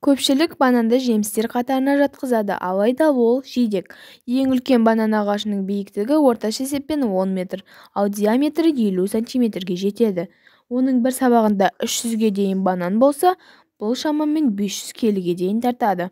Көпшілік бананды жемістер қатарына жатқызады, алайда ол жидек. Ең үлкен банан ағашының биіктігі орташа есеппен 10 метр, ал диаметрі 50 сантиметрге жетеді. Оның бір сабағында 300-ге дейін банан болса, бұл шамамен 500 келіге дейін тартады.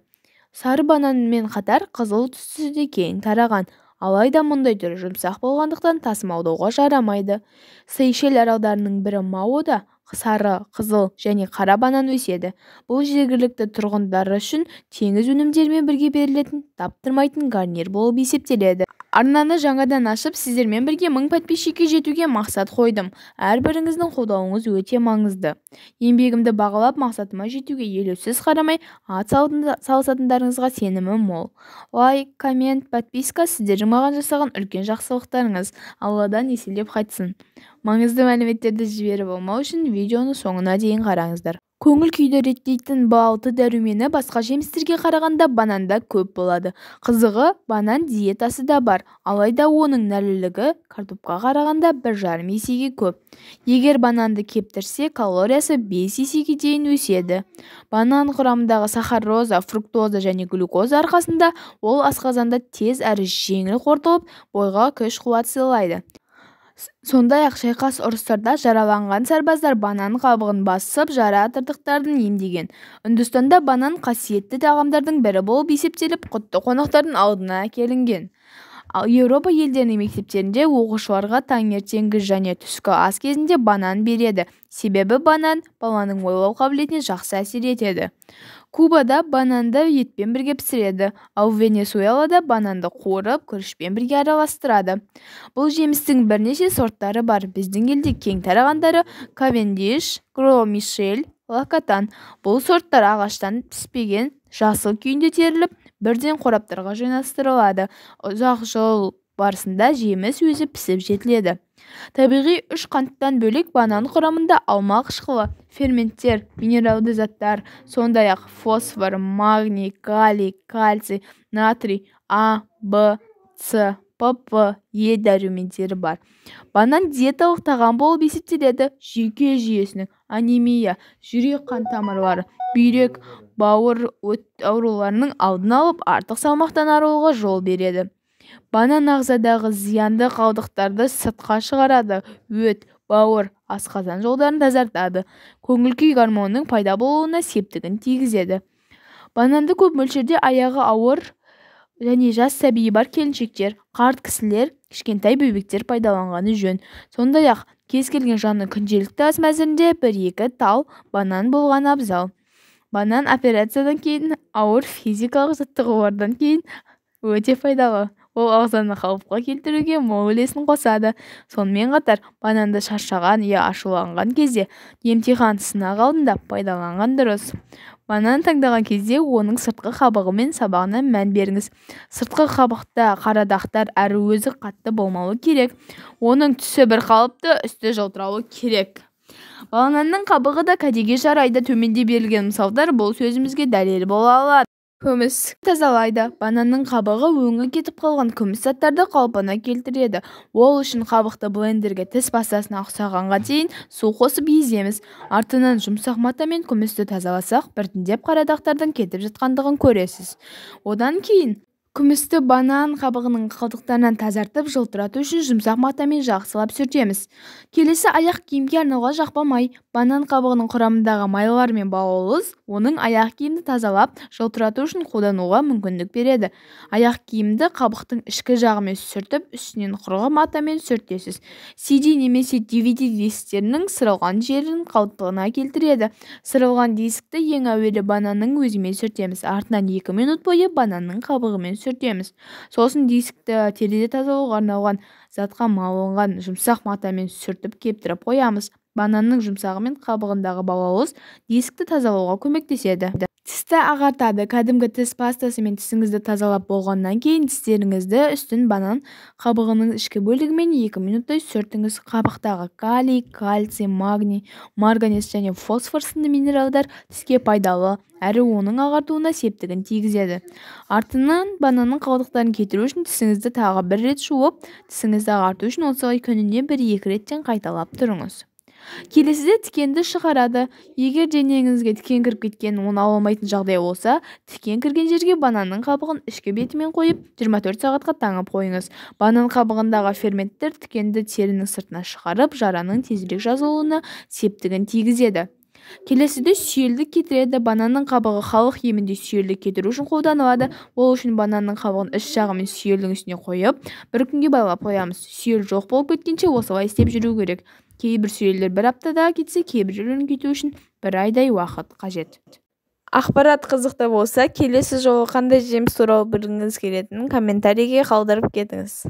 Сары бананмен қатар қызыл түстісі де кең тараған. Алайда мұндай түрі жұмсақ болғандықтан тасымалдауға жарамайды. Сейшел аралдарының бірі Маода сары, қызыл және қара банан өседі. Бұл жергілікті тұрғындар үшін теңіз өнімдерімен бірге берілетін таптырмайтын гарнир болып есептеледі. Арнаны жаңадан ашып, сіздермен бірге 1000 подписчикке жетуге мақсат қойдым. Әрбіріңіздің қолдауыңыз өте маңызды. Еңбегімді бағалап, мақсатыма жетуге елеусіз қарамай, ат салысатындарыңызға сенімім мол. Лайк, коммент, подписка сіздердің маған жасаған үлкен жақсылықтарыңыз. Алладан еселеп қайтсын. Маңызды мәліметтерді жіберіп алмау үшін видеоны соңына дейін қараңыздар. Көңіл күйді реттейтін Б6 дәрумені басқа жемістерге қарағанда бананда көп болады. Қызығы, банан диетасы да бар, алайда оның нәрлілігі картопқа қарағанда 1,5 есеге көп. Егер бананды кептірсе, калориясы 5 есеге дейін өседі. Банан құрамындағы сахароза, фруктоза және глюкоза арқасында ол асқазанда тез әрі жеңіл қорытылып, бойға күш-қуат сыйлайды. Сондай-ақ шайқас ұрыстарда жараланған сарбаздар банан қабығын басып, жара тыртықтарын емдеген. Үндістанда банан қасиетті тағамдардың бірі болып есептеліп, құтты қонақтардың алдына әкелінген. Ал Еуропа елдерінің мектептерінде оқушыларға таңертеңгі және түскі ас кезінде банан береді. Себебі банан баланың ойлау қабілетіне жақсы әсер етеді. Кубада бананды етпен бірге пісіреді, ал Венесуэлада бананды қуырып, күрішпен бірге араластырады. Бұл жемістің бірнеше сорттары бар. Біздің елде кең тарағандары Кавендиш, Гро Мишель, Лакатан. Бұл сорттар ағаштан піспеген жасыл күйінде теріліп, бірден қораптарға жинастырылады. Ұзақ жол барысында жеміс өзі пісіп жетіледі. Табиғи үш қанттан бөлек банан құрамында алма қышқылы, ферменттер, минералды заттар, сондай-ақ фосфор, магний, калий, кальций, натрий, А, Б, С, ПП, Е дәрумендері бар. Банан диеталық тағам болып есептеледі. Жүйке жүйесінің, анемия, жүрек-қан тамырлары, бүйрек, бауыр, өт ауруларының алдын алып, артық салмақтан арылуға жол береді. Банан ағзадағы зиянды қалдықтарды сыртқа шығарады, өт, бауыр, асқазан жолдарын тазартады, көңіл-күй гормонының пайда болуына септігін тигізеді. Бананды көп мөлшерде аяғы ауыр және жас сәбиі бар келіншектер, қарт кісілер, кішкентай бөбектер пайдаланғаны жөн. Сондай-ақ, кез келген жанның күнделікті ас мәзірінде 1-2 тал банан болғаны абзал. Банан операциядан кейін, ауыр физикалық жаттығулардан кейін өте пайдалы. Ол ағзаны қалыпқа келтіруге мол үлесін қосады. Сонымен қатар, бананды шаршаған я ашуланған кезде, емтихан, сынақ алдында пайдаланған дұрыс. Банан таңдаған кезде оның сыртқы қабығы мен сабағына мән беріңіз. Сыртқы қабықта қара дақтар әрі өзі қатты болмауы керек. Оның түсі бір қалыпты, үсті жылтырауы керек. Бананның қабығы да кәдеге жарайды. Төменде берілген мысалдар бұл сөзімізге дәлел бола алады. Күміс тазалайды. Бананның қабығы өңі кетіп қалған күміс заттарды қалпына келтіреді. Ол үшін қабықты блендерге тіс пастасына ұқсағанға дейін су қосып еземіз. Артынан жұмсақ матамен күмісті тазаласақ, біртіндеп қара дақтардың кетіп жатқандығын көресіз. Одан кейін күмісті банан қабығының қалдықтарынан тазартып, жылтырату үшін жұмсақ матамен жақсылап сүртеміз. Келесі аяқ киімге арналған жақпа май. Банан қабығының құрамындағы майлар мен балауыз оның аяқ киімді тазалап, жылтырату үшін қолдануға мүмкіндік береді. Аяқ киімді қабықтың ішкі жағымен сүртіп, үстінен құрғақ матамен сүртесіз. CD немесе DVD дисктерінің сырылған жерін қалпына келтіреді. Сырылған дискті ең әуелі бананның өзімен сүртеміз. Артынан 2 минут бойы бананның қабығымен сүртеміз. Сосын дискті терезе тазалауға арналған затқа малынған жұмсақ матамен сүртіп кептіріп қоямыз. Бананның жұмсағы мен қабығындағы балауыз дискті тазалауға көмектеседі. Тісті ағартады. Кәдімгі тіс пастасымен тісіңізді тазалап болғаннан кейін тістеріңізді үстін банан қабығының ішкі бөлігімен 2 минуттай сүртіңіз. Қабықтағы калий, кальций, магний, марганец және фосфор сынды минералдар тіске пайдалы, әрі оның ағартуына септігін тигізеді. Артынан бананның қалдықтарын кетіру үшін тісіңізді тағы бір рет жуып, тісіңізді ағарту үшін осылай күніне 1-2 реттен қайталап тұрыңыз. Келесіде тікенді шығарады. Егер денеңізге тікен кіріп кеткен, оны ала алмайтын жағдай болса, тікен кірген жерге бананның қабығын ішкі бетімен қойып, 24 сағатқа таңып қойыңыз. Банан қабығындағы ферменттер тікенді терінің сыртына шығарып, жараның тезірек жазылуына септігін тигізеді. Келесіде сүйелді кетіреді. Бананның қабығы халық емінде сүйелді кетіру үшін қолданылады. Ол үшін бананның қабығын іш жағымен сүйелдің үстіне қойып, бір күнге байлап қоямыз. Сүйел жоқ болып кеткенше осылай істеп жүру керек. Кейбір сүйелдер бір аптада кетсе, кейбіреулерін кету үшін бір айдай уақыт қажет. Ақпарат қызықты болса, келесі жолы қандай жеміс туралы білгіңіз келетінін комментарийге қалдырып кетіңіз.